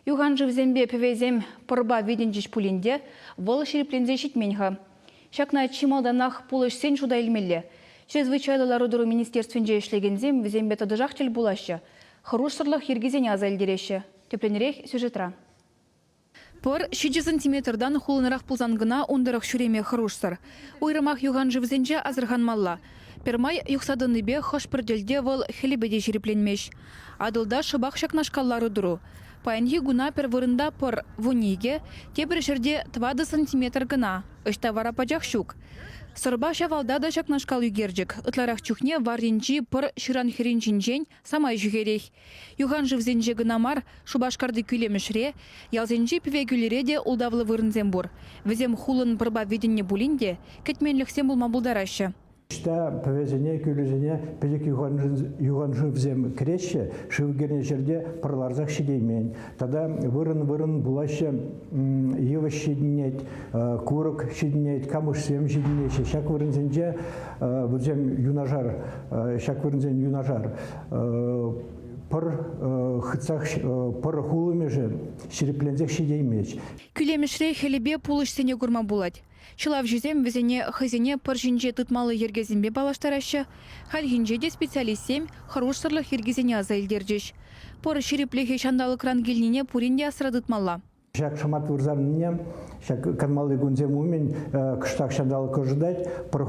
Юхан шывсемпе пӗвесем пӑрпа витӗнчӗҫ пулин те вӑл ҫирӗпленсе ҫитмен-ха. Ҫакна чи малтанах пулӑҫсен шута илмелле. Чрезвычайлӑ лару-тӑру министерствинче ӗҫлекенсем вӗсемпе тӑтӑшах тӗл пулаҫҫӗ, хӑрушсӑрлӑх йӗркисене аса илтереҫҫӗ. Тӗплӗнрех сюжетра. Пӑр ҫичӗ сантиметртан хулӑнрах пулсан кӑна ун тӑрӑх ҫӳреме хӑрушсӑр. Уйрӑмах юханшывсенче асӑрханмалла. Пӗрмай юхса тӑнипе хӑш-пӗр тӗлте вӑл хӗлӗпе те ҫирӗпленмест. Атӑлта шӑпах ҫакнашкал лару-тӑру. Паянхи куна пӗр вырӑнта пӑр 12, тепӗр ҫӗрте тӑватӑ сантиметр кӑна, ӑҫта вара пачах ҫук. Сӑрпа Ҫавалта та ҫакнашкал ӳкерчӗк. Ытларах чухне варринчи пӑр ҫыран хӗрринчинчен самай ҫӳхерех. Юханшывсенче кӑна мар, Шупашкарти кӳлемӗшре, ялсенчи пӗве-кӳлӗре те ултавлӑ вырӑнсем пур. Вӗсем хулӑн пӑрпа витӗннӗ пулин те кӗтменлӗхсем пулма пултараҫҫӗ. Ӑҫта пӗвесене, кӳлӗсене пӗчӗк юханшывсем кӗреҫҫӗ, шыв кӗнӗ ҫӗрте пӑр ларсах ҫитеймен. Тата вырӑн-вырӑн пулаҫҫӗ, йывӑҫ ҫитӗнет, курӑк ҫитӗнет, камышсем ҫитӗнеҫҫӗ. Ҫак вырӑнсенче вӗсем юнашар, ҫак вырӑнсен юнашар пӑр хытсах пӑр хулӑмӗшӗ ҫирӗпленсех ҫитеймест. Кӳлемӗшре хӗлӗпе пулӑҫсене курма пулать. Ҫӑлавҫӑсем вӗсене хӑйсене пӑр ҫинче тытмалли йӗркесемпе паллаштараҫҫӗ. Хальхинче те специалистсем хӑрушсӑрлӑх йӗркисене аса илтерчӗҫ. Пӑр ҫирӗплӗхӗ ҫанталӑкран килнине пурин те асра тытмалла. Ҫак шӑмат вырсарнине, ҫак канмалли кунсем умӗн кӑштах ҫанталӑк ӑшӑтать, пӑр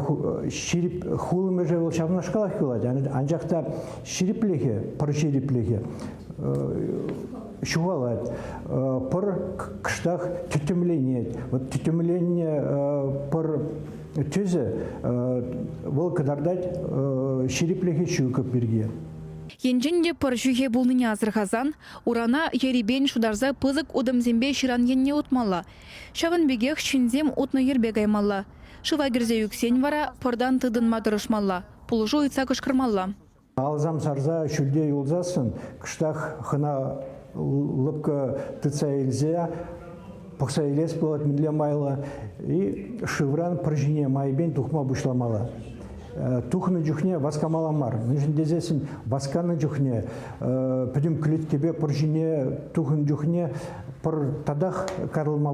ҫирӗп хулӑмӗшӗ вӑл ҫавнашкалах юлать, анчах та ҫирӗплӗхӗ, пӑр ҫирӗплӗхӗ ҫухалать, пӑр кӑштах тӗттӗмленет. Вот тӗттӗмленнӗ пӑр тӗсӗ вӑл кӑтартать ҫирӗплӗхӗ ҫук пирки. Енчен те пӑр ҫӳхе пулнине асӑрхасан урана ерипен шутарса пысӑк утӑмсемпе ҫыран енне утмалла. Ҫавӑн пекех ҫынсем утнӑ йӗрпе каймалла. Шыва кӗрсе ӳксен вара пӑртан тытӑнма тӑрӑшмалла, пулӑшу ыйтса кӑшкӑрмалла. Алсам сарса ҫӳлте юлсассӑн кӑштах хӑна лӑпкӑ тытса илсе пӑхса илес пулать мӗнле майлӑ и шывран пӑр ҫине майӗпен тухма пуҫламалла. Тухнӑ чухне васкамалла мар. Мӗншӗн тесессӗн васканӑ чухне пӗтӗм клеткепе пӑр ҫине тухнӑ чухне пӑр татах карӑлма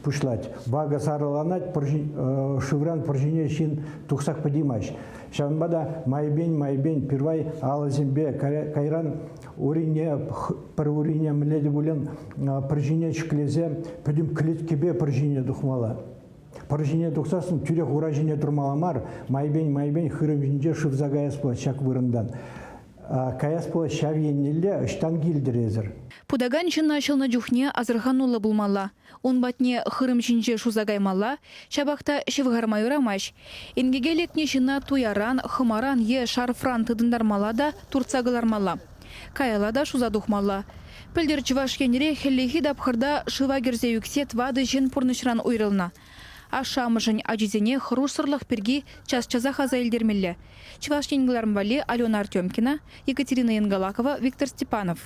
пуҫлать. Вакӑ сарӑланать, пӑр шывран пӑр ҫине ҫын тухсах пӗтеймасть. Ҫавӑнпа та майӗпен-майӗпен пирвай алӑсемпе кайран урине, пӗр урине мӗнле те пулин пӑр ҫине ҫӗклесе пӗтӗм клеткепе пӑр ҫине тухмалла. Пӑр ҫине тухсассӑн тӳрех ура ҫине тӑрмалла мар, майӗпен-майӗпен хырӑм ҫинче шывса каяс пулать ҫак вырӑнтан. Каяс пулать ҫав еннелле ӑҫтан килтӗр эсӗр? Путакан ҫынна ҫӑлнӑ чухне асӑрхануллӑ пулмалла. Ун патне хырӑм ҫинче шуса каймалла, ҫапах та ҫывхарма юрамасть. Инкеке лекнӗ ҫынна туяран, хӑмаран е шарфран тытӑнтармалла та туртса кӑлармалла. Каялла та шуса тухмалла. Пӗлтӗр Чӑваш Енре хӗллехи тапхӑрта шыва кӗрсе ӳксе тӑватӑ ҫын пурнӑҫран уйрӑлнӑ. Ашшӗ-амӑшӗн ачисене хӑрушсӑрлӑх пирки час-часах аса илтермелле. Чӑваш Ен кӑларӑм валли Алена Артемкина, Екатерина Янгалакова, Виктор Степанов.